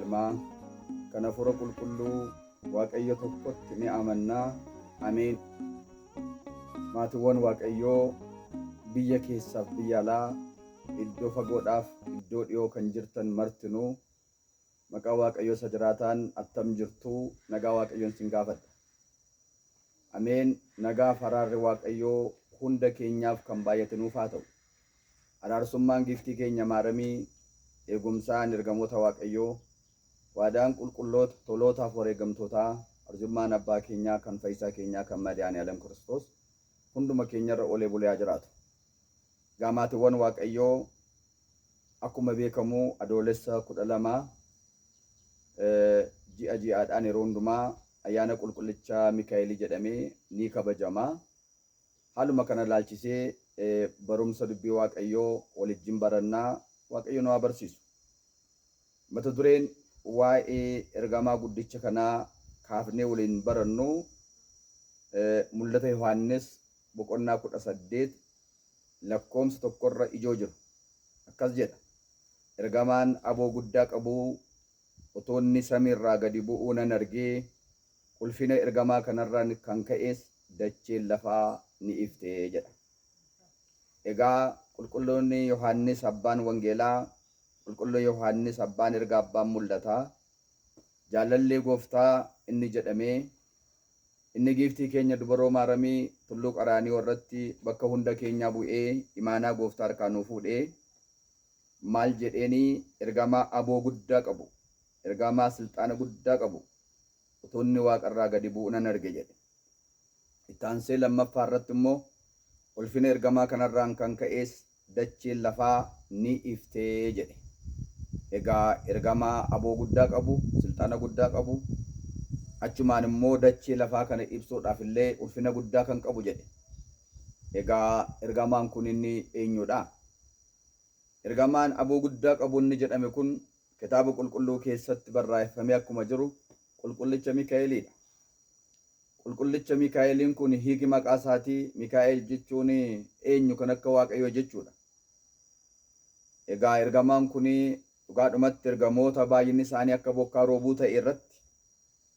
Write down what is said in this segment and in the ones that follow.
Ilmaa, kan Hafuura Qulqulluu Waaqayyo tokkotti ni amannaa. Ameen. Maatiiwwan Waaqayyoo biyya keessaaf biyya alaa iddoo fagoodhaaf iddoo dhiyoo kan jirtan martinuu maqaa Waaqayyoo isa jiraataan attam jirtu? Nagaa Waaqayyoon sin gaafadha. Ameen. Nagaaf araarri Waaqayyoo hunda keenyaaf kan baay'ate nuuf haa ta'u. Araarsummaan giiftii keenya Maaramii, eegumsaan ergamoota Waaqayyoo, waadaan qulqulloota, tolootaaf wareegamtootaa, arjummaan abbaa keenyaa kan fayyisaa keenyaa kan Madihaani'alem Kiristoos hunduma keenyarra oolee bulee haa jiraatu. Egaa maatiiwwan Waaqayyoo, akkuma beekamu Adoolessa 12 ji'a ji'aadhaan yeroo hundumaa ayyaana qulqullicha Mikaa'elii jedhamee ni kabajama. Haaluma kana ilaalchisee barumsa dubbii Waaqayyoo walijjin barannaa. Waaqayyo nu haa barsiisu. Mata dureen waa'ee ergamaa guddicha kanaa kaafnee waliin barannu Mul'ata Yohaannis boqonnaa 18 lakkoomsa tokkorra ijoo jiru. Akkas jedha. Ergamaan aboo guddaa qabu utuu inni samii irraa gadi bu'uu nan arge, ulfina ergamaa kanarraan kan ka'es dacheen lafaa ni ifte jedha. Egaa qulqulluun Yohaannis abbaan wangeelaa, qulqulluu Yohaannis abbaan ergaa abbaan mul'ataa, jaalallee gooftaa inni jedhamee, inni giiftii keenya dubaroo Maaramii tulluu Qaraaniyoo irratti bakka hunda keenyaa bu'ee imaanaa gooftaa harkaa nuu fuudhee maal jedheenii? Ergamaa aboo guddaa qabu, ergamaa silxaana guddaa qabu utuu inni waaqarraa gadi bu'u nan arge jedhe. Itti aansee lammaffaa irratti immoo ulfina ergamaa kanarraan kan ka'es dacheen lafaa ni ifte jedhe. Egaa ergamaa aboo guddaa qabu, silxaana guddaa qabu, achumaan immoo dachee lafaa kana ibsuudhaaf illee ulfina guddaa kan qabu jedhe. Egaa ergamaan kun inni eenyudha? Ergamaan aboo guddaa qabu inni jedhame kun kitaaba qulqulluu keessatti barraa'effamee akkuma jiru qulqullicha Mikaa'eliidha. Qulqullicha Mikaa'eliin kun hiiki maqaa isaatii Mikaa'el jechuun eenyu kan akka Waaqayyoo jechuudha. Egaa ergamaan kun dhugaadhumatti ergamoota baay'inni isaanii akka bokkaa roobuu ta'e irratti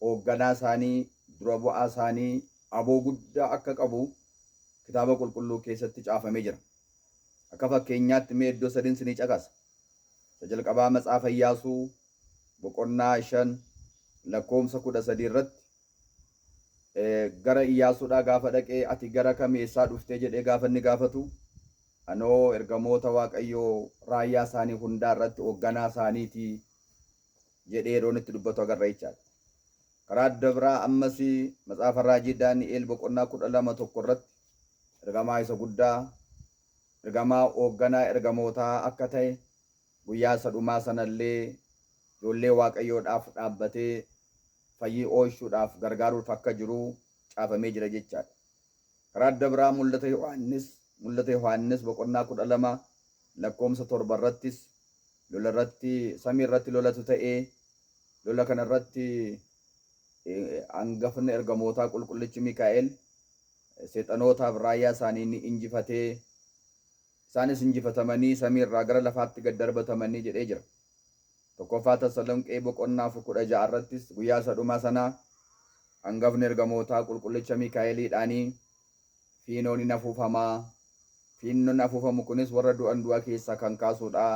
hoogganaa isaanii, dura bu'aa isaanii, aboo guddaa akka qabu kitaaba qulqulluu keessatti caafamee jira. Akka fakkeenyaatti mee iddoo sadin sinii caqasa. Isa jalqabaa Matsaafa Iyyaasuu boqonnaa 5 lakkoomsa 13 irratti gara Iyyaasuudhaa gaafa dhaqee, ati gara kam eessaa dhuftee jedhee gaafa inni gaafatu, anoo ergamoota Waaqayyoo raayyaa isaanii hundaa irratti hoogganaa isaaniiti jedhee yeroo inni itti dubbatu agarra jechaadha. Karaa adda biraa ammas Matsaafa Raajii Daani'eel boqonnaa 12 1 irratti ergamaa isa guddaa, ergamaa hoogganaa ergamootaa akka ta'e, guyyaa isa dhumaa sanallee ijoollee Waaqayyoodhaaf dhaabbatee fayyii oolchuudhaaf gargaaruuf akka jiru caafamee jira jechaadha. Karaa adda biraa Mul'ata Yohaannis boqonnaa 12 lakkoomsa 7 irrattis lola irratti samii irratti lolatu ta'ee, lola kana irratti hangafni ergamootaa qulqullichi Mikaa'el seexanootaaf raayyaa isaanii ni injifatee, isaanis injifatamanii samii irraa gara lafaatti gad darbatamanii jedhee jira. Tokkoffaa Tasalonqee boqonnaa 4:16 irrattis guyyaa isa dhumaa sanaa hangafni ergamootaa qulqullicha Mikaa'eliidhaanii fiinoon hin afuufamaa. Fiinnoon afuufamu kunis warra du'an du'a keessaa kan kaasuudha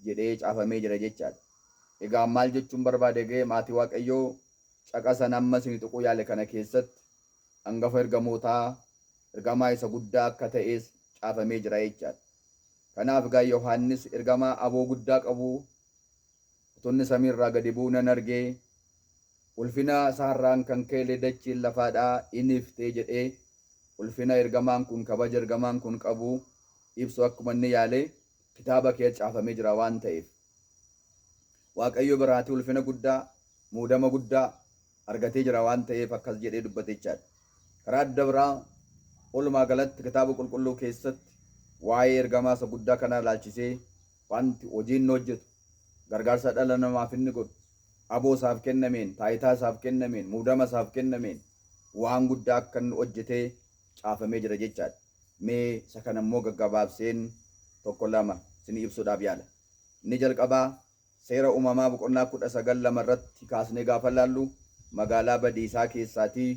jedhee caafamee jira jechaadha. Egaa maal jechuun barbaade ga'e maatii Waaqayyoo? Caqasan amma isin tuquu yaale kana keessatti hangafa ergamootaa, ergamaa isa guddaa akka ta'es caafamee jira jechaadha. Kanaaf egaa Yohaannis ergamaa aboo guddaa qabu utuu inni samii irraa gadi bu'u nan arge, ulfina isaarraan kan ka'e dachiin lafaadhaa in iftee jedhee ulfina ergamaan kun, kabaja ergamaan kun qabu ibsu akkuma inni yaale kitaaba keessa caafamee jira waan ta'eef. Waaqayyo biraatii ulfina guddaa, muudama guddaa argatee jira waan ta'eef akkas jedhee dubbate jechaadha. Karaa adda biraa walumaa galatti kitaaba qulqulluu keessatti waa'ee ergamaa isa guddaa kanaa ilaalchisee wanti hojii inni hojjetu, gargaarsa dhala namaaf inni godhu, aboo isaaf kennameen, taayitaa isaaf kennameen, muudama isaaf kennameen waan guddaa akka inni hojjetee caafamee jira jechaadha. Mee isa kana immoo gaggabaabseen tokko lama isinii ibsuudhaaf yaala. Inni jalqabaa Seera Uumamaa boqonnaa 19:2 irratti kaasnee gaafa laallu magaalaa badiisaa keessaatii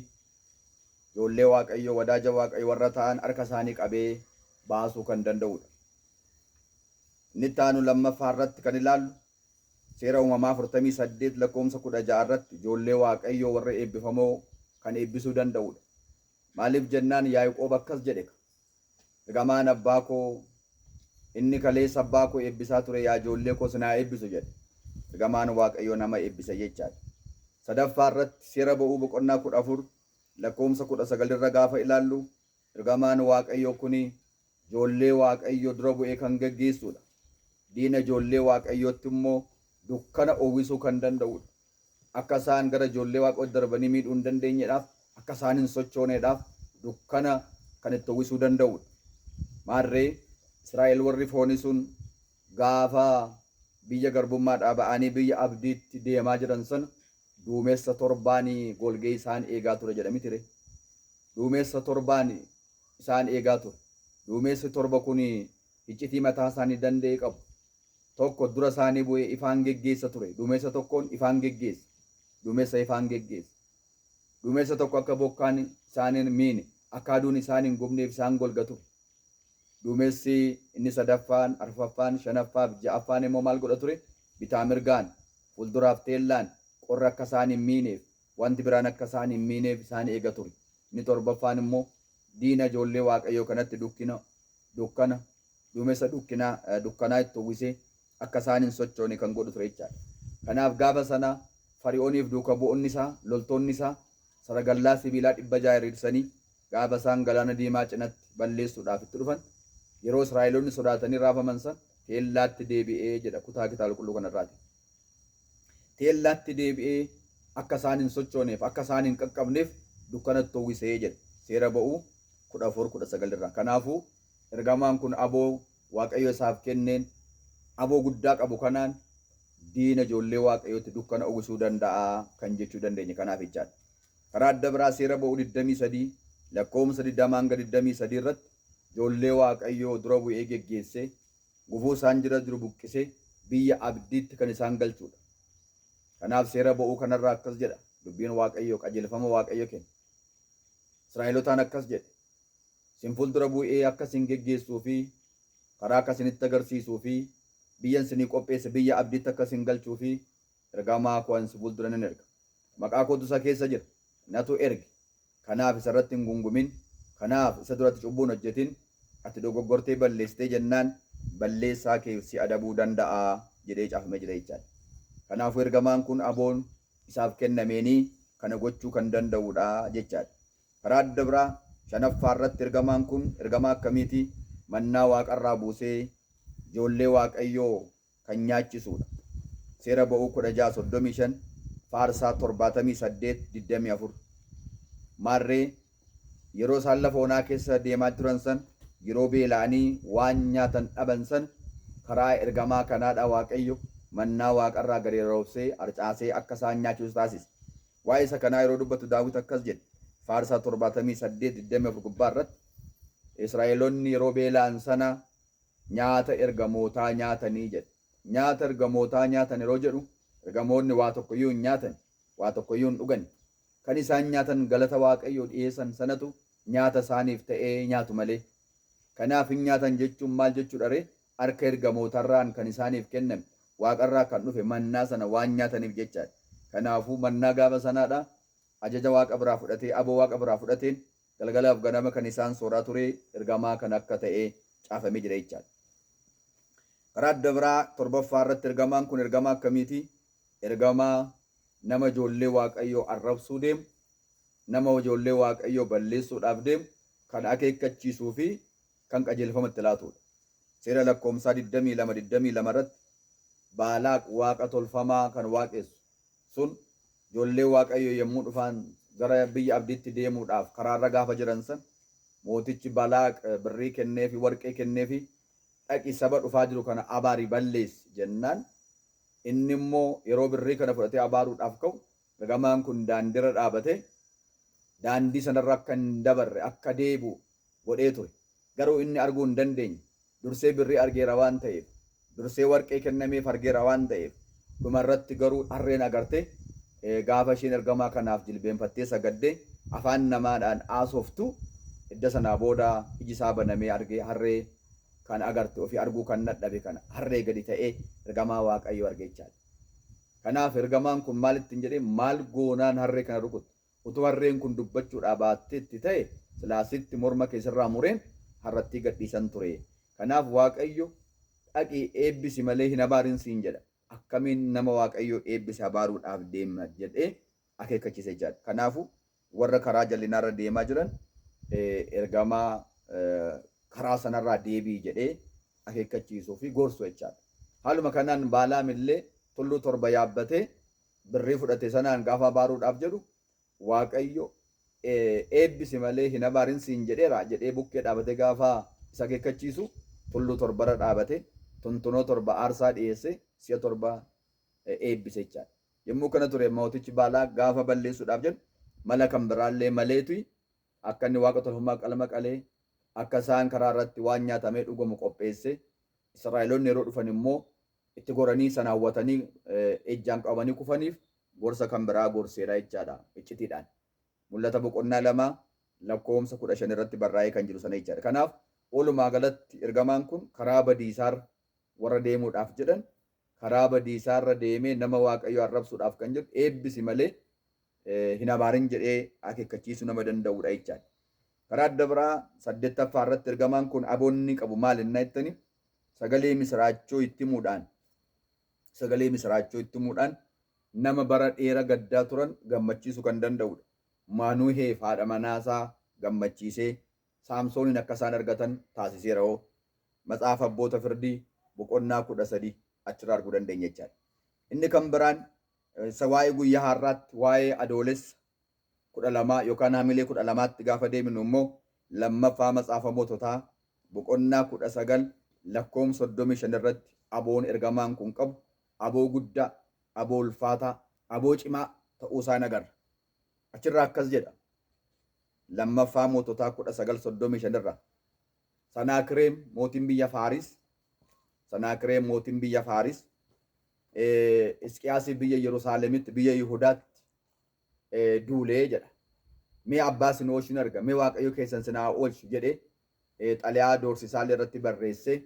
ijoollee Waaqayyoo, wadaaja Waaqayyoo warra ta'an harka isaanii qabee baasuu kan danda'udha. Inni itti aanu lammaffaa irratti kan ilaallu Seera Uumamaa 48 lakkoofsa 16 irratti ijoollee Waaqayyoo warra eebbifamoo kan eebbisuu danda'udha. Maaliif jennaan Yaaqoob akkas jedhe ka. Ergamaan abbaa koo inni kaleessa abbaa koo eebbisaa ture yaa ijoollee koo sin haa eebbisu jedhe. Ergamaan Waaqayyoo nama eebbisa jechaadha. Sadaffaa irratti Seera Ba'uu boqonnaa 14 lakkoofsa 19 irra gaafa ilaallu ergamaan Waaqayyoo kuni ijoollee Waaqayyoo dura bu'ee kan geggeessuudha. Diina ijoollee Waaqayyootti immoo dukkana uwwisuu kan danda'udha. Akka isaan gara ijoollee Waaqayyootti darbanii miidhuu hin dandeenyedhaaf, akka isaan hin sochooneedhaaf dukkana kan itti uwwisuu danda'udha. Maarree Israa'el warri foonii sun gaafa biyya garbummaadhaa ba'anii biyya abdiitti deemaa jiran sana duumessa torbaanii golgee isaan eegaa ture jedha miti ree? Duumessa torbaan isaan eegaa ture. Duumessi torba kun iccitii mataa isaanii danda'e qabu. Tokko dura isaanii bu'ee ifaan geggeessa ture. Duumessa tokkoon ifaan geggeessa. Duumessa ifaan geggeessa. Duumessa tokko akka bokkaan isaan hin miine, akka aduun isaan hin gubneef isaan golga ture. Duumessi inni sadaffaan, arfaffaan, shanaffaa fi ja'affaan immoo maal godha ture? Bitaa mirgaan, fuulduraaf teellaan qorra akka isaan hin miineef, wanti biraan akka isaan hin miineef isaan eega ture. Inni torbaffaan immoo diina ijoollee Waaqayyoo kanatti dukkina, dukkana, duumessa dukkinaa, dukkanaa itti uwwisee akka isaan hin sochoone kan godhu ture jechaadha. Kanaaf gaafa sana Fari'ooniif duuka bu'oonni isaa, loltoonni isaa saragallaa sibiilaa 600 hiriirsanii gaafa isaan Galaana Diimaa cinatti balleessuudhaaf itti dhufan, yeroo Israa'eloonni sodaatanii raafaman sana teellaatti deebi'ee jedha kutaa Kitaaba Qulqulluu kanarraati. Teellaatti deebi'ee akka isaan hin sochooneef, akka isaan hin qaqqabneef dukkanatti uwwisee jedha. Seera Ba'uu 14:19 irraa. Kanaafuu ergamaan kun aboo Waaqayyo isaaf kenneen, aboo guddaa qabu kanaan diina ijoollee Waaqayyootti dukkana uwwisuu danda'a kan jechuu dandeenya kanaaf jechaadha. Karaa adda biraa Seera Ba'uu 23 lakkoofsa 20-23 irratti ijoollee Waaqayyoo dura bu'ee geggeessee gufuu isaan jira jiru buqqisee biyya abdiitti kan isaan galchuudha. Kanaaf Seera Ba'uu kanarraa akkas jedha dubbiin Waaqayyoo qajeelfama Waaqayyo kenne. Israa'elotaan akkas jedhe. Isin fuuldura bu'ee akka isin geggeessuu fi karaa akka isinitti agarsiisuu fi biyyan isinii qopheesse biyya abdiitti akka isin galchuu fi ergamaa koo ani si fuuldura nan erga. Maqaa kootu isa keessa jira. Natu erge. Kanaaf isa irratti hin gungumin. Kanaaf isa duratti cubbuu hin hojjetin. Ati dogoggortee balleessitee jennaan balleessaa keef si adabuu danda'a jedhee caafamee jira jechaadha. Kanaafuu ergamaan kun aboon isaaf kennameenii kana gochuu kan danda'udha jechaadha. Karaa adda biraa, shanaffaa irratti ergamaan kun ergamaa akkamiiti? Mannaa waaqarraa buusee ijoollee Waaqayyoo kan nyaachisuudha. Seera Ba'uu 16 35, Faarsaa 78 24. Maarree, yeroo isaan lafa onaa keessa deemaa turan sana, yeroo beela'anii waan nyaatan dhaban sana, karaa ergamaa kanaadhaa Waaqayyo mannaa waaqarraa gadi roobsee, harcaasee akka isaan nyaachisu taasise. Waa'ee isa kanaa yeroo dubbatu Daawit akkas jedhe, Faarsaa 78, 24 gubbaa irratti, Israa'eloonni yeroo beela'an sana nyaata ergamootaa nyaatanii jedhe. Nyaata ergamootaa nyaatan yeroo jedhu, ergamoonni waa tokko iyyuu hin nyaatan, waa tokko iyyuu hin dhugan. Kan isaan nyaatan galata Waaqayyoo dhi'eessan sanatu nyaata isaaniif ta'ee nyaatu malee. Kanaaf hin nyaatan jechuun maal jechuudha ree? Harka ergamootarraan kan isaaniif kenname, waaqarraa kan dhufe mannaa sana waan nyaataniif jechaadha. Kanaafuu mannaa gaafa sanaadha ajaja Waaqa biraa fudhatee, aboo Waaqa biraa fudhateen galgalaaf ganama kan isaan sooraa ture ergamaa kana akka ta'e caafamee jira jechaadha. Karaa adda biraa torbaffaa irratti ergamaan kun ergamaa akkamiiti? Ergamaa nama ijoollee Waaqayyoo arrabsuu deemu, nama ijoollee Waaqayyoo balleessuudhaaf deemu kan akeekkachiisuu fi kan qajeelfama itti laatuudha. Seera Lakkoomsaa 22 22 irratti Baalaaq waaqa tolfamaa kan waaqessu sun ijoollee Waaqayyoo yommuu dhufaan gara biyya abdiitti deemuudhaaf karaarra gaafa jiran san mootichi Balaaq birrii kenneefi warqee kenneefi dhaqi saba dhufaa jiru kana abaari balleessi jennaan inni immoo yeroo birrii kana fudhatee abaaruudhaaf ka'u ergamaan kun daandiirra dhaabatee daandii sanarra akka hin dabarre akka deebi'u godhee ture. Garuu inni arguu hin dandeenye. Dursee birrii argeera waan ta'eef, dursee warqee kennameef argeera waan ta'eef, Dhumarratti garuu harreen agarte gaafa isheen ergamaa kanaaf jilbeenfattee sagaddee afaan namaadhaan haasoftu, idda sanaa booda iji isaa banamee argee, harree kan agarte ofii arguu kan dadhabe kana harree gadi ta'ee ergamaa Waaqayyoo arge jechaadha. Kanaaf ergamaan kun maal ittiin jedhee, maal goonaan harree kana rukuttu? Utuu harreen kun dubbachuudhaa baatteetti ta'e silaasitti morma keessarraa mureen harrattii gadhiisan ture. Kanaaf Waaqayyo dhaqii eebbisi malee hin abaarin siin jedha. Akkamiin nama Waaqayyo eebbise abaaruudhaaf deema jedhee akeekkachiise jechaadha. Kanaafuu warra karaa jallinaarra deemaa jiran ergamaa karaa sanarraa deebi'i jedhee akeekkachiisuu fi gorsu jechaadha. Haaluma kanaan Baalaam illee tulluu 7 yaabbatee birrii fudhate sanaan gaafa abaaruudhaaf jedhu, Waaqayyo eebbisi malee hin abaarin siin jedheera jedhee bukkee dhaabatee gaafa isa akeekkachiisu, tulluu torbarra dhaabate tuntunoo 7 aarsaa dhiyeesse, si'a 7 eebbise jechaadha. Yommuu kana ture mootichi Baalaaq gaafa balleessuudhaaf jedhu mala kan biraallee maleetu akka inni waaqa tolfamaa qalma qalee, akka isaan karaa irratti waan nyaatamee dhugamu qopheesse, Israa'eloonni yeroo dhufan immoo itti goranii sana hawwatanii ejjaan qabamanii kufaniif gorsa kan biraa gorseera jechaadha iccitiidhaan. Mul'ata boqonnaa 2 lakkoofsa 15 irratti barraa'ee kan jiru sana jechaadha. Kanaaf walumaa galatti ergamaan kun karaa badiisaarra warra deemuudhaaf jedhan, karaa badiisaarra deemee nama Waaqayyoo arrabsuudhaaf kan jedhu eebbisi malee hin abaarin jedhee akeekkachiisuu nama danda'udha jechaadha. Karaa adda biraa 8ffaa irratti ergamaan kun aboonni qabu maal innaa jettani, sagalee misiraachoo itti himuudhaan, sagalee misiraachoo itti himuudhaan nama bara dheera gaddaa turan gammachiisuu kan danda'udha. Maanuheef haadha manaasaa gammachiisee Saamsooniin akka isaan argatan taasiseera hoo. Matsaafa Abboota Firdii boqonnaa 13 achirraa arguu dandeenya jechaadha. Inni kan biraan isa waa'ee guyyaa har'aatti, waa'ee Adoolessa 12 yookaan Hamilee 12tti gaafa deemnu immoo, 2ffaa Matsaafa Moototaa boqonnaa 19 lakkoofsa 35 irratti aboon ergamaan kun qabu aboo guddaa, aboo ulfaataa, aboo cimaa ta'uu isaa agarra. Achirraa akkas jedha. 2ffaa Moototaa 19:35 irraa. Sanaakireem mootiin biyya Faaris, Sanaakireem mootiin biyya Faaris Hisqiyaasii biyya Yerusaalemitti, biyya Yihudaatti duulee jedha. Mee abbaa sin oolchu arga, mee Waaqayyo keessan sin haa oolchu jedhee xalayaa doorsisaallee irratti barreessee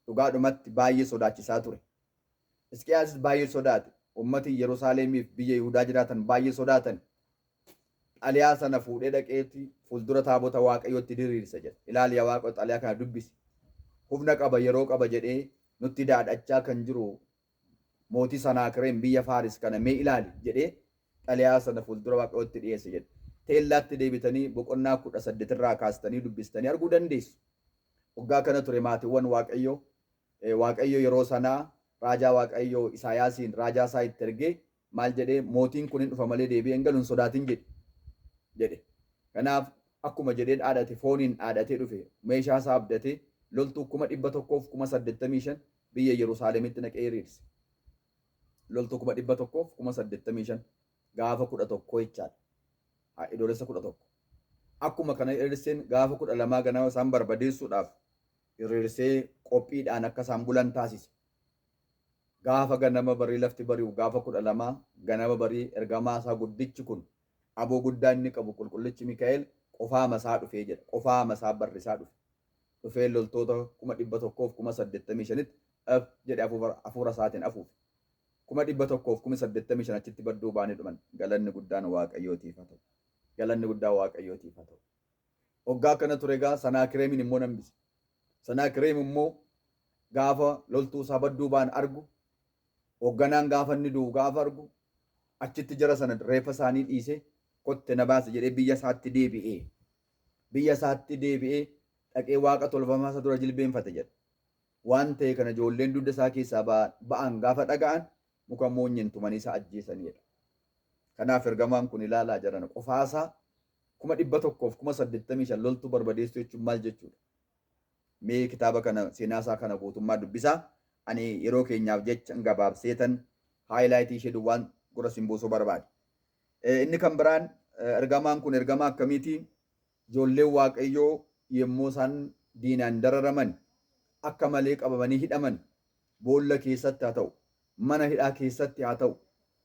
dhugaadhumatti baay'ee sodaachisaa ture. Hisqiyaasis baay'ee sodaate. Ummati Yerusaalemiif biyya Yihudaa jiraatan baay'ee sodaatan. Xalayaa sana fuudhee dhaqeeti fuuldura taabota Waaqayyootti diriirse jedha. Ilaali yaa Waaqayyo, xalayaa kana dubbisi. Humna qaba, yeroo qaba jedhee nutti daadhachaa kan jiru mootii Sanaakireem biyya Faaris kana mee ilaali jedhee xalayaa sana fuuldura Waaqayyootti dhiyeesse jedha. Teellaatti deebitanii boqonnaa 18 irraa kaastanii dubbistanii arguu dandeessu. Waggaa kana ture maatiiwwan Waaqayyoo, Waaqayyo yeroo sanaa raajaa Waaqayyoo Isaayaasiin raajaa isaa itti ergee maal jedhee, mootiin kun hin dhufa malee deebi'ee hin galu, hin sodaatin jedhe jedhe. Kanaaf akkuma jedhee dhaadhate, fooniin dhaadhatee dhufe, meeshaa isaa abdatee loltuu 185,000 biyya Yerusaalemitti naqee hiriirse. Loltuu 185,000 gaafa 11 jechaadha. Adoolessa 11. Akkuma kana hiriirseen gaafa 12 ganama isaan barbadeessuudhaaf hiriirsee qophiidhaan akka isaan bulan taasise. Gaafa ganama barii lafti bari'u gaafa 12 ganama barii ergamaa isaa guddichi kun, aboo guddaa inni qabu qulqullichi Mikaa'el qofaa masaa dhufee jedha. Qofaa masaa barrisaa dhufe. Dhufee loltoota 185,000tti af jedhe, hafuura isaatiin afuufe. 185,000 achitti badduu ba'anii dhuman. Galanni guddaan Waaqayyootiif haa ta'u. Galanni guddaan Waaqayyootiif haa ta'u. Waggaa kana ture egaa Sanaakireemiin immoo hambise. Sanaakireem immoo gaafa loltuu isaa badduu ba'an argu, hoogganaan gaafa inni du'u gaafa argu, achitti jara sana reeffa isaanii dhiisee kotte na baase jedhee biyya isaatti deebi'ee. Biyya isaatti deebi'ee dhaqee waaqa tolfamaa isa dura jilbeenfate jedha. Waan ta'e kana ijoolleen dugda isaa keessaa ba'an gaafa dhaga'an muka moonyeen tumanii isa ajjeesanidha. Kanaaf ergamaan kun, ilaalaa jarana, qofaasaa 185,000 loltuu barbadeessuu jechuun maal jechuudha? Mee kitaaba kana, seenaa isaa kana guutummaa dubbisaa. Ani yeroo keenyaaf jecha gabaabseetan highlight ishee duwwaan gurra sin buusuu barbaade. Inni kan biraan ergamaan kun ergamaa akkamiiti? Ijoolleen Waaqayyoo yommuu isaan diinaan dararaman, akka malee qabamanii hidhaman, boolla keessatti haa ta'u, Mana hidhaa keessatti haa ta'u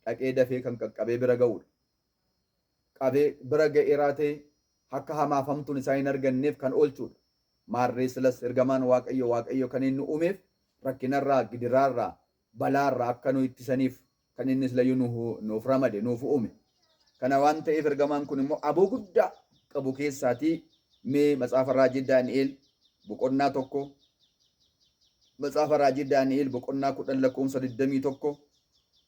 dhaqee dafee kan qaqqabee bira ga'uudha. Qabee bira ga'eeraa ta'e akka hamaaf hamtuun isaa hin arganneef kan oolchuudha. Maarree silas ergamaan Waaqayyo Waaqayyo kan inni uumeef rakkinarraa, gidiraarraa, balaarraa akka nu ittisaniif kan inni silayyuu nuuf ramade, nuuf uume. Kana waan ta'eef ergamaan kun immoo aboo guddaa qabu keessaatii mee Matsaafa Raajii Daani'el boqonnaa 1, Matsaafa Raajii Daani'el boqonnaa 10 lakkoofsa 21,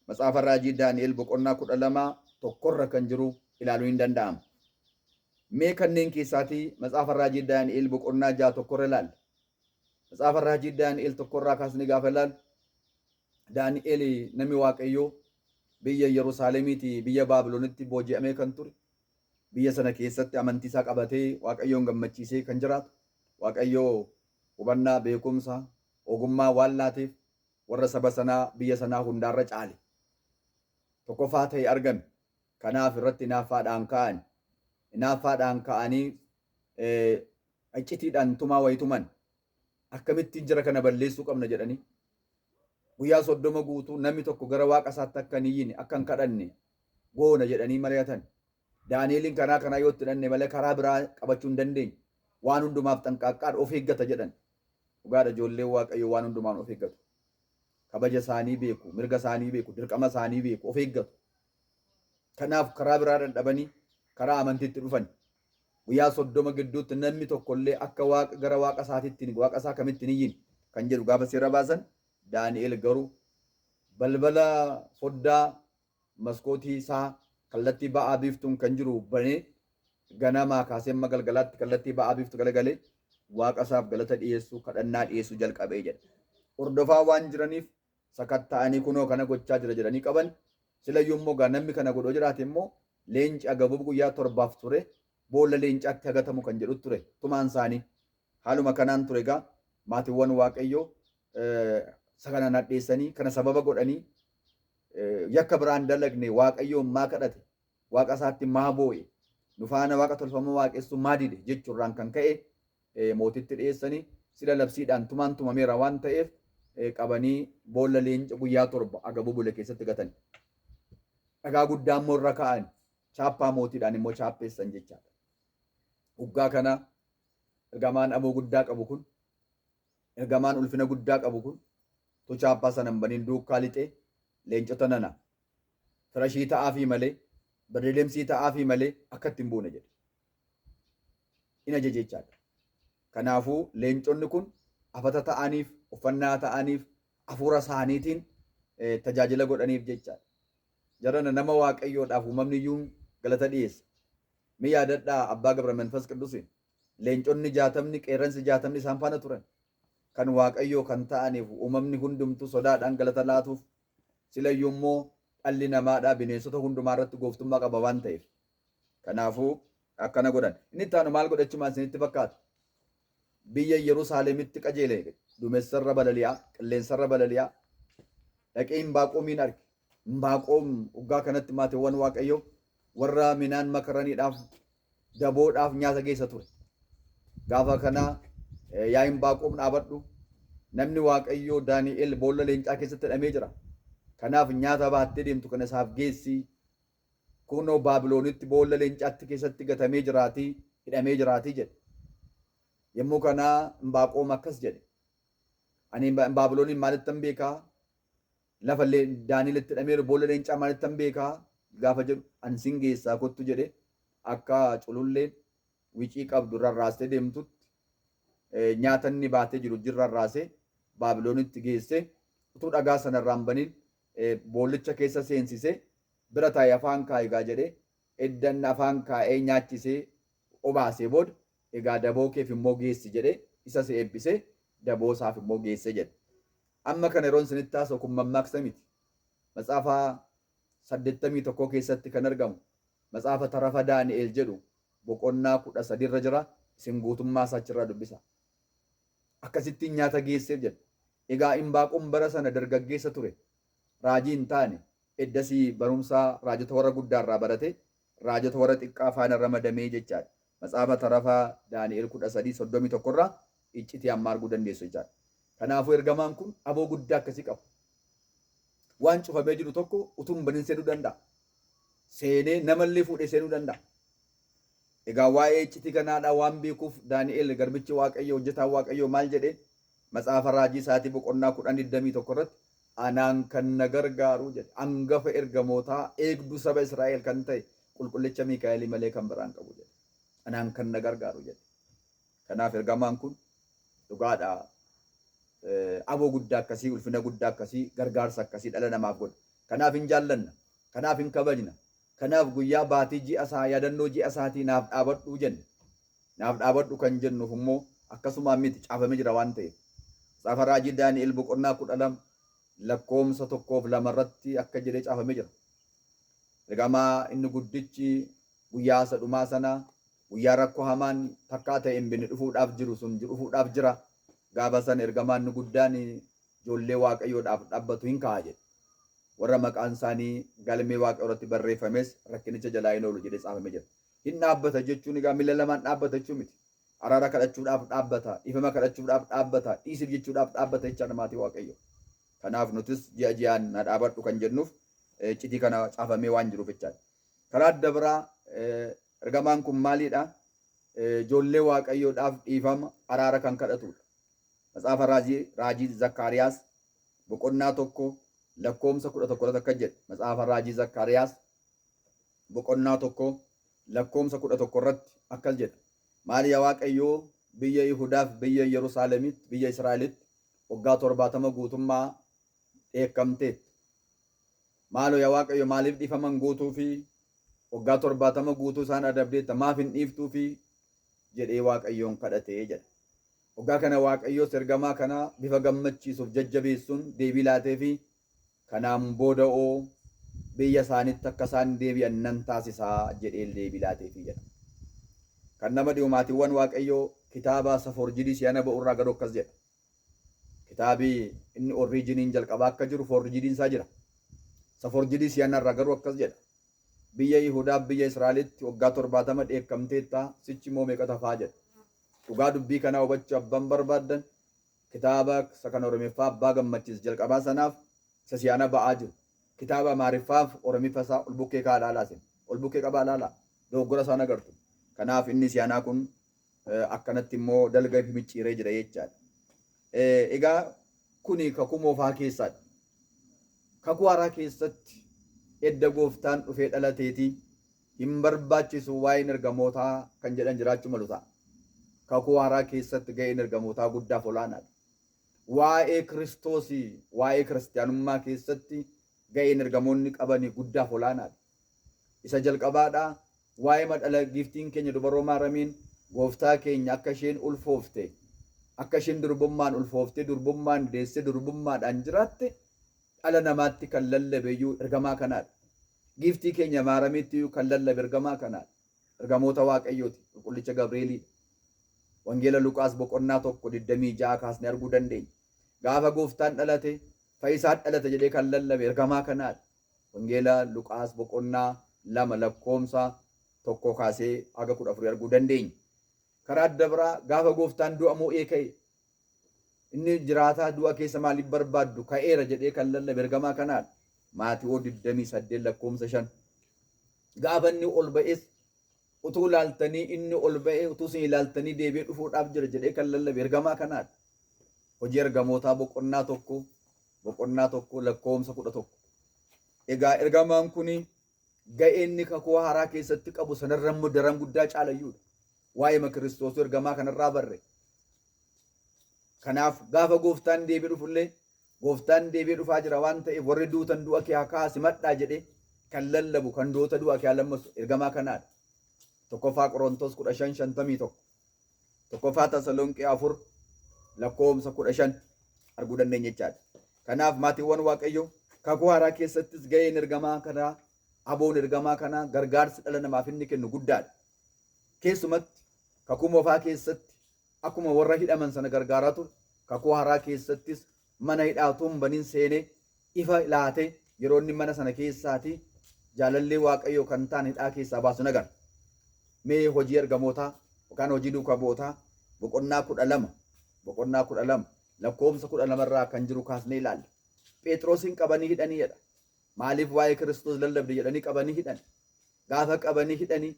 Matsaafa Raajii Daani'el boqonnaa 12 tokkorra kan jiru ilaaluu hin danda'ama. Mee kanneen keessaatii Matsaafa Raajii Daani'el boqonnaa 6 tokkorra ilaalla. Matsaafa Raajii Daani'el tokkorraa kaasnee gaafa ilaallu Daani'el namni Waaqayyoo biyya Yerusaalemiitii biyya Baabilonitti booji'amee kan ture, biyya sana keessatti amantii isaa qabatee Waaqayyoon gammachiisee kan jiraatu, Waaqayyoo hubannaa, beekumsa, ogummaa waan laateef warra saba sanaa biyya sanaa hundaarra caale. Tokkoffaa ta'e argame. Kanaaf irratti hinaaffaadhaan ka'an. Hinaaffaadhaan ka'anii iccitiidhaan tumaa wayii tuman. Akkamittiin jara kana balleessuu qabna jedhanii guyyaa 30 guutuu namni tokko gara waaqa isaatti akka hin iyyine, akka hin kadhanne goona jedhanii mari'atan. Daani'eliin karaa kanaa yoo itti hidhanne malee karaa biraa qabachuu hin dandeenyu. Waan hundumaaf xanqaaqqaadha, of eeggata jedhan. Dhugaadha, ijoolleen Waaqayyoo waan hundumaan of eeggatu. Kabaja isaanii beeku, mirga isaanii beeku, dirqama isaanii beeku, of eeggatu. Kanaaf karaa biraa dadhabanii karaa amantiitti dhufan. Guyyaa 30 gidduutti namni tokko illee akka waaqa gara waaqa isaatiitti waaqa isaa kamitti hin iyyine kan jedhu gaafa seera baasan, Daani'el garuu balbala foddaa maskootii isaa kallattii ba'aa biiftuun kan jiru banee ganamaa kaasee amma galgalaatti kallattii ba'aa biiftu galagalee waaqa isaaf galata dhiyeessuu, kadhannaa dhiyeessuu jalqabee jedha. Hordofaa waan jiraniif sakatta'anii kunoo kana gochaa jira jedhanii qaban. Silayyuu immoo gaa namni kana godhoo jiraate immoo leenci agabuu guyyaa torbaaf ture boolla leencaatti hagatamu kan jedhu ture tumaan isaanii. Haaluma kanaan ture egaa maatiiwwan Waaqayyoo isa kana nadheessanii kana sababa godhanii yakka biraan dalagne, Waaqayyoon maa kadhate, waaqa isaatti maa boo'e, nu faana waaqa tolfamaa waaqessuu maa dide jechuurraan kan ka'e mootitti dhiyeessanii, sila labsiidhaan tumaan tumameera waan ta'eef qabanii boolla leenca guyyaa 7 agabuu bule keessatti gatan. Dhagaa guddaa immoo irra kaa'an, chaappaa mootiidhaan immoo chaappeessan jechaadha. Uggaa kana ergamaan aboo guddaa qabu kun, ergamaan ulfina guddaa qabu kun, tu chaappaa sana hin baniin duukaa lixee leencota nana firashii ta'aafii malee, birdilimsii ta'aafii malee akka itti hin buune jedhe. In ajaje jechaadha. Kanaafuu leenconni kun afata ta'aniif, uffannaa ta'aniif, hafuura isaaniitiin tajaajila godhaniif jechaadha. Jarana nama Waaqayyoodhaaf uumamni iyyuu galata dhiyeessa. Mee yaadadhaa Abbaa Gabra Manfas Qiddusiin. Leenconni 60, qeerransi 60 isaan faana turan. Kan Waaqayyoo kan ta'aniif uumamni hundumtuu sodaadhaan galata laatuuf. Silayyuu immoo dhalli namaadhaa bineensota hundumaa irratti gooftummaa qaba waan ta'eef. Kanaafuu akkana godhan. Inni itti aanu maal godhachumaan isinitti fakkaata? Biyya Yerusaalemitti qajeele, duumessarra balali'aa, qilleensarra balali'aa. Dhaqee Imbaaqoomiin arge. Imbaaqoom waggaa kanatti maatiiwwan Waaqayyoo warra minaan makaraniidhaaf daboodhaaf nyaata geessa ture. Gaafa kana yaa Imbaaqoom dhaabadhu, namni Waaqayyoo Daani'el boolla leencaa keessatti hidhamee jira. Kanaaf nyaata baattee deemtu kana isaaf geessi. Kunoo Baabiloonitti boolla leencaatti keessatti gatamee jiraatii, hidhamee jiraatii jedhe. Yommuu kana Imbaaqoom akkas jedhe. Ani Baabilooniin maalittan beekaa? Lafa Daani'el itti hidhameeru boolla leencaa maalittan beekaa? Gaafa jedhu ani sin geessaa kottu jedhe. Akka cululleen wicii qabdu rarraastee deemtutti nyaata inni baatee jiru wajjin rarraasee Baabiloonitti geesse. Utuu dhagaa sana irraa hin baniin boollicha keessa seensisee bira taa'ee afaan kaa'i egaa jedhee, edda inni afaan kaa'ee nyaachisee obaasee booda egaa daboo keef immoo geessi jedhee isas eebbisee daboo isaaf immoo geesse jedhe. Amma kana yeroon isinitti haasa'u kun mammaaksa miti. Matsaafa 81 keessatti kan argamu matsaafa Tarafa Daani'el jedhu boqonnaa 13 irra jira, isin guutummaa isaa achirraa dubbisa. Akkasittiin nyaata geesseef jedha. Egaa Imbaaqoom bara sana dargaggeessa ture. Raajii hin taane, eddasii barumsa raajota warra guddaa irraa barate, raajota warra xiqqaa faana ramadamee jechaadha. Matsaafa Tarafa Daani'el 13 31 irraa iccitii amma arguu dandeessu jechaadha. Kanaafuu ergamaan kun aboo guddaa akkasii qaba. Waan cufamee jiru tokko utuu hin banin seenuu danda'a. Seenee namallee fuudhee seenuu danda'a. Egaa waa'ee iccitii kanaadhaa waan beekuuf Daani'el garbichi Waaqayyoo, hojjetaan Waaqayyoo maal jedhee Matsaafa raajii isaatii boqonnaa 10 21 irratti anaan kan na gargaaru jedhe, angafa ergamootaa, eegduu saba Israa'el kan ta'e qulqullicha Miikaa'elii malee kan biraa hin qabu jedhe. Anaan kan na gargaaru jedhe. Kanaaf ergamaan kun dhugaadha aboo guddaa akkasii, ulfina guddaa akkasii, gargaarsa akkasii dhala namaaf godha. Kanaaf hin jaallanna. Kanaaf hin kabajna. Kanaaf guyyaa baatii ji'a isaa yaadannoo ji'a isaatii naaf dhaabadhu jenna. Naaf dhaabadhu kan jennuuf immoo akkasumaan miti, caafamee jira waan ta'eef. Macaafa raajii Daani'el boqonnaa 12 lakkoomsa 1 fi 2 irratti akka jedhee caafamee jira. Ergamaa inni guddichi guyyaa isa dhumaa sana, guyyaa rakkoo hamaan takkaa ta'e hin beekne dhufuudhaaf jiru sun dhufuudhaaf jira. Gaafa sana ergamaan inni guddaan ijoollee Waaqayyoodhaaf dhabbatu hin ka'a jedhe. Warra maqaan isaanii galmee Waaqayyoo irratti barreeffames rakkinicha jalaa hin oolu jedhee caafamee jira. Hin dhaabbata jechuun egaa miila lamaan dhaabbata jechuu miti. Araara kadhachuudhaaf dhaabbata, dhiifama kadhachuudhaaf dhaabbata, dhiisiif jechuudhaaf dhaabbata jechaadha maatii Waaqayyoo. Kanaaf nutis ji'a ji'aan na dhaabadhu kan jennuuf iccitii kana caafamee waan jiruuf jechaadha. Karaa adda biraa ergamaan kun maaliidha? Ijoollee Waaqayyoodhaaf dhiifama, araara kan kadhatudha. Matsaafa raajii Zakkaariyaas boqonnaa 1 lakkoomsa 11 irratti akkas jedha. Matsaafa raajii Zakkaariyaas boqonnaa 1 lakkoomsa 11 irratti akkas jedha. Maal yaa Waaqayyoo, biyya Yihudaaf biyya Yerusaalemitti, biyya Israa'elitti waggaa 70 guutummaa dheekkamteetta. Maaloo yaa Waaqayyo, maaliif dhiifama hin gootuufi? Waggaa 70 guutuu isaan adabdeetta, maaf hin dhiiftuufi? jedhee Waaqayyoon kadhate jedha. Waggaa kana Waaqayyos ergamaa kana bifa gammachiisuuf jajjabeessuun deebii laateefi, kanaan booda'oo biyya isaanitti akka isaan deebi'an nan taasisa jedhee deebii laateefi jedha. Kan nama dhibu maatiiwwan Waaqayyoo, kitaaba isa foorjidii si'ana ba'u irraa garuu akkas jedha. Kitaabi inni orriijiniin jalqabaa akka jiru foorjidiin isaa jira. Isa foorjidii si'ana irraa garuu akkas jedha. Biyya Yihudaaf biyya Israa'elitti waggaa 70 dheekkamteetta, sichi immoo meeqatu hafaa jedha. Dhugaa dubbii kanaa hubachuu abban barbaaddan kitaaba isa kan Oromiffaa Abbaa Gammachiis jalqabaa sanaaf isa si'ana ba'aa jiru kitaaba Amaariffaaf Oromiffa isaa ol bukkee kaa'aa ilaalaa isin. Ol bukkee qabaa ilaalaa. Dogoggora isaan agartu. Kanaaf inni si'anaa kun akkanatti immoo dalga ifi micciiree jira jechaadha. Egaa kuni kakuu moofaa keessaadha. Kakuu haaraa keessatti edda gooftaan dhufee dhalateetii hin barbaachisu waa'een ergamootaa kan jedhan jiraachuu malu ta'a. Kakuu haaraa keessatti ga'een ergamootaa guddaaf olaanaadha. Waa'ee Kiristoosii, waa'ee kiristiyaanummaa keessatti ga'een ergamoonni qabani guddaaf olaanaadha. Isa jalqabaadha, waa'eema dhala giiftiin keenya dubaroo Maaramiin gooftaa keenya akka isheen ulfoofte, akka isheen durbummaan ulfooftee, durbummaan deessee, durbummaadhaan jiraatte dhala namaatti kan lallabe iyyuu ergamaa kanaadha. Giiftii keenya Maaramiitti iyyuu kan lallabe ergamaa kanaadha. Ergamoota Waaqayyooti, Qulqullicha Gabreeliidha. Wangeela Luqaas boqonnaa 1 26 kaasnee arguu dandeenya. Gaafa gooftaan dhalate, fayyisaan dhalate jedhee kan lallabe ergamaa kanaadha. Wangeela Luqaas boqonnaa 2 lakkoomsa 1 kaasee haga 14 arguu dandeenya. Karaa adda biraa gaafa gooftaan du'a mo'ee ka'e, inni jiraataa du'a keessa maaliif barbaaddu, ka'eera jedhee kan lallabe ergamaa kanaadha. Maatiwoo 28 lakkoomsa 5. Gaafa inni ol ba'es utuu ilaaltanii inni ol ba'e, utuu isin ilaaltanii deebi'ee dhufuudhaaf jira jedhee kan lallabe ergamaa kanaadha. Hojii Ergamootaa boqonnaa 1 lakkoomsa 11. Egaa ergamaan kun ga'ee inni kakuu haaraa keessatti qabu sanarra immoo daran guddaa caalayyuudha. Waa'ee Kiristoosuu ergamaa kanarraa barre. Kanaaf gaafa gooftaan deebi'ee dhufullee, gooftaan deebi'ee dhufaa jira waan ta'eef warri duutan du'a kee haa ka'aa simadhaa jedhee kan lallabu, kan du'oota du'a kee haa lammasu ergamaa kanaadha. 1ffaa Qorontos 15:51, 1ffaa Tasalonqee 4 lakkoomsa 15 arguu dandeenya jechaadha. Kanaaf maatiiwwan Waaqayyoo, kakuu haaraa keessattis ga'een ergamaa kanaa, aboon ergamaa kanaa, gargaarsi dhala namaaf inni kennu guddaadha. Keessumatti kakuu moofaa keessatti akkuma warra hidhaman sana gargaaraa ture, kakuu haaraa keessattis mana hidhaa utuu hin banin seenee ifa laatee yeroo inni mana sana keessaatii jaalallee Waaqayyoo kan ta'an hidhaa keessaa baasu ni agarra. Mee hojii ergamootaa yookaan hojii duuka bu'ootaa boqonnaa 12 boqonnaa 12 lakkoofsa 12 irraa kan jiru kaasnee ilaalla. Phexrosin qabanii hidhanii jedha. Maaliif waa'ee Kiristoos lallabde jedhanii qabanii hidhan. Gaafa qabanii hidhanii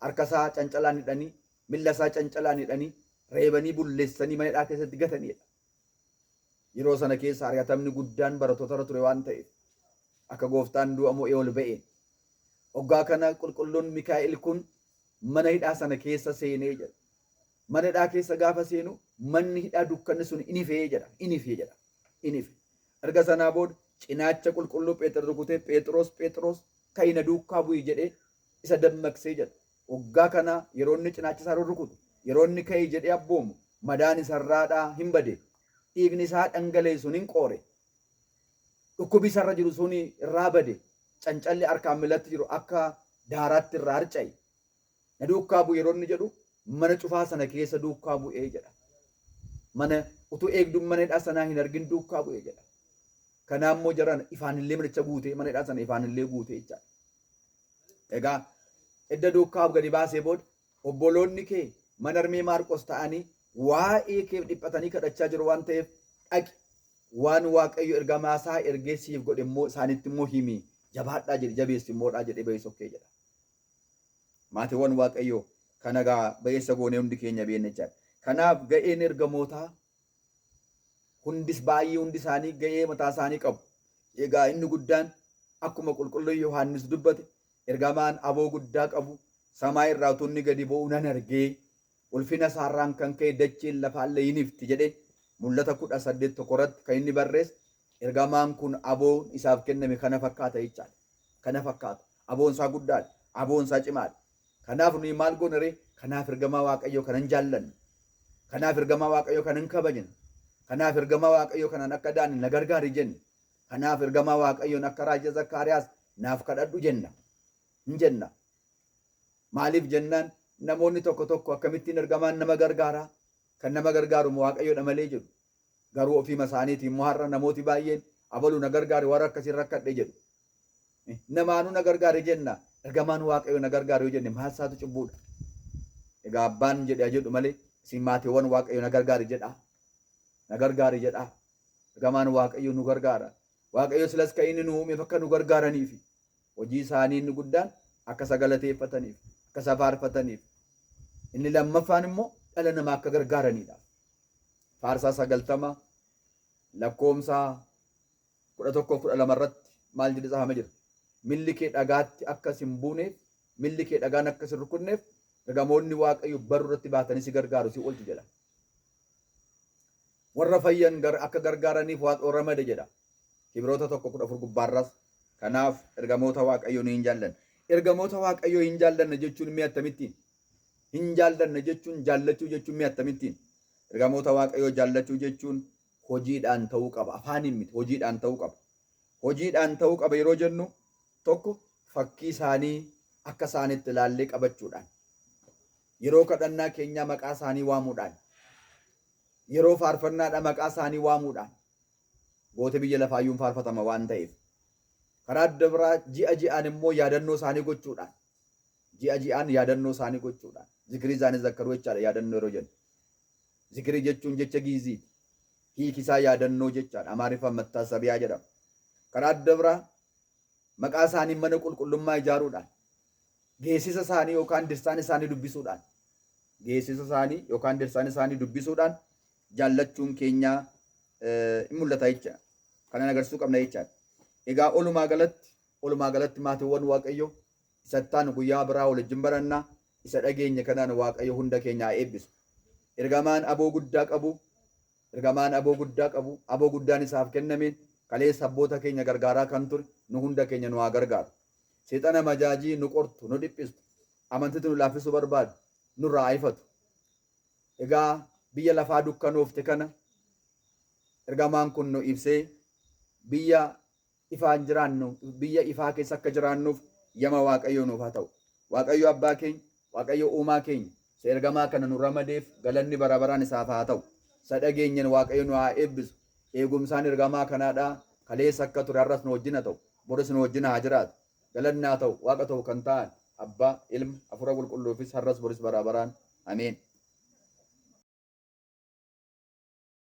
harka isaa cancalaan hidhanii, milla isaa cancalaan hidhanii, reebanii bulleessanii mana hidhaa keessatti gatanii jedha. Yeroo sana keessa ari'atamni guddaan barattoota irra ture waan ta'eef akka gooftaan du'a mo'ee ol ba'een. Hoggaa kana qulqulluun Mikaa'el kun mana hidhaa sana keessa seenee jedha. Mana hidhaa keessa gaafa seenu manni hidhaa dukkanni sun in ifee jedha. In ifee jedha. In ife. Erga sanaa booda cinaacha qulqulluu Pheexroos rukutee Pheexroos Pheexroos ka'i na duukaa bu'i jedhee isa dammaqsee jedha. Waggaa kana yeroo inni cinaacha isaa rurrukutu, yeroo inni ka'i jedhee abboomu madaan isarraadhaa hin bade. Dhiigni isaa dhangala'e sun hin qoore. Dhukkubi isarra jiru sun irraa bade. Cancalli harkaan miilatti jiru akka daaraatti irraa harca'e. Na duukaa bu'i yeroo inni jedhu mana cufaa sana keessa duukaa bu'ee jedha. Mana utuu eegduun mana hidhaa sanaa hin argin duukaa bu'ee jedha. Kanaa immoo jaran ifaanillee manicha guutee mana hidhaa sana ifaanillee guutee jechaadha. Egaa edda duukaa gadi baasee booda obboloonni kee mana armee Maarqos ta'anii waa'ee keef dhiphatanii kadhachaa jiru waan ta'eef dhaqi waan Waaqayyo ergamaa isaa ergee siif godhe immoo isaanitti immoo himi jabaadhaa jedhi jabeessi immoodhaa jedhee ba'ee sokkee jedha. Maatiiwwan Waaqayyoo kana egaa ba'eessa goonee hundi keenya beekna jechaadha. Kanaaf ga'een ergamootaa hundis baay'ee hundi isaanii ga'ee mataa isaanii qabu. Egaa inni guddaan akkuma qulqulluu Yohaannis dubbate ergamaan aboo guddaa qabu samaa irraa utuu inni gadi bu'u nan argee ulfina isaarraan kan ka'e dacheen lafaallee hin ifti jedhee mul'ata 18:1 irratti kan inni barreesse ergamaan kun aboon isaaf kenname kana fakkaata jechaadha. Kana fakkaata. Aboon isaa guddaadha. Aboon isaa cimaadha. Kanaaf nuyi maal goona ree? Kanaaf ergamaa Waaqayyoo kanan jaallanna. Kanaaf ergamaa Waaqayyoo kanan kabajna. Kanaaf ergamaa Waaqayyoo kanaan akka daanne na gargaari jenna. Kanaaf ergamaa Waaqayyoon akka raajii Zakkaariyaas naaf kadhadhu jenna. Hin jenna. Maaliif jennaan namoonni tokko tokko akkamittiin ergamaan nama gargaaraa? Kan nama gargaaru Waaqayyoodha malee jedhu. Garuu ofiima isaaniitii immoo har'a namooti baay'een abalu na gargaari warra akkasiin rakkadhe jedhu. Namaanuu na gargaari jenna. Ergamaan Waaqayyoo na gargaari yoo jenne maal isaatu cubbuudha? Egaa abbaan jedhe jedhu malee isin maatiiwwan Waaqayyoo na gargaari jedhaa. Na gargaari jedhaa. Ergamaan Waaqayyoo nu gargaara. Waaqayyo silas kan inni nu uumeef akka nu gargaaraniifi. Hojii isaanii inni guddaan akka isa galateeffataniif, akka isa faarfataniif. Inni lammaffaan immoo dhala namaa akka gargaaranidha. Faarsaa 90 lakkoomsa 11 12 irratti maal jedhe tsaafame jira. Milli kee dhagaatti akka sin buuneef, milli kee dhagaan akka sin rukunneef ergamoonni Waaqayyo barru irratti baatanii si gargaaru si oolchu jedha. Warra fayyan akka gargaaraniif Waaqayyo ramade jedha. Hibroota 1:14 gubbaarras kanaaf ergamoota Waaqayyoo ni hin jaallanna. Ergamoota Waaqayyoo hin jaallanna jechuun mee akkamittiin? Hin jaallanna jechuun jaallachuu jechuun mee akkamittiin? Ergamoota Waaqayyoo jaallachuu jechuun hojiidhaan ta'uu qaba. Afaaniin miti hojiidhaan ta'uu qaba. Hojiidhaan ta'uu qaba yeroo jennu tokko fakkii isaanii akka isaanitti ilaallee qabachuudhaan yeroo kadhannaa keenyaa maqaa isaanii waamuudhaan yeroo faarfannaadha maqaa isaanii waamuudhaan goota biyya lafaayyuun faarfatama waan ta'eef karaa adda biraa ji'a ji'aan immoo yaadannoo isaanii gochuudhaan ji'a ji'aan yaadannoo isaanii gochuudhaan zikrii isaanii zakkaruu jechaadha yaadannoo yeroo jennu. Zikrii jechuun jecha giiziiti. Hiiki isaa yaadannoo jechaadha. Amaariffaan mattaasabiyaa jedhama. Karaa adda biraa maqaa isaanii mana qulqullummaa ijaaruudhaan geessisa isaanii yookaan dirsaan isaanii dubbisuudhaan geessisa isaanii yookaan dirsaan isaanii dubbisuudhaan jaallachuun keenya in mul'ata jecha. Kanan agarsiisuu qabna jechaadha. Egaa olumaa galatti maatiiwwan Waaqayyoo isattaan guyyaa biraa waliin barannaa isa dhageenye kanaan Waaqayyo hunda keenya haa eebbisu. Ergamaan aboo guddaa qabu, ergamaan aboo guddaa qabu, aboo guddaan isaaf kennameen kaleessa abboota keenya gargaaraa kan ture nu hunda keenya nu haa gargaaru. Seexana majaajii nu qortu, nu dhiphistu, amantiitti nu laaffisuu barbaadu, nurraa haa ifatu. Egaa biyya lafaa dukkanoofte kana ergamaan kun nu ibsee biyya ifaan jiraannu, biyya ifaa keessa akka jiraannuuf yama Waaqayyoo nuuf haa ta'u. Waaqayyo abbaa keenya, Waaqayyo uumaa keenya, isa ergamaa kana nu ramadeef galanni bara baraan isaaf haa ta'u. Isa dhageenyeen Waaqayyo nu haa eebbisu. Eegumsaan ergamaa kanaadhaa kaleessa akka ture har'as nu wajjin haa ta'u. Boris nu wajjin haa jiraatu. Galanni haa ta'u Waaqa ta'u kan ta'an Abbaa, Ilma, Hafuura Qulqulluufis har'as boris bara baraan. Ameen.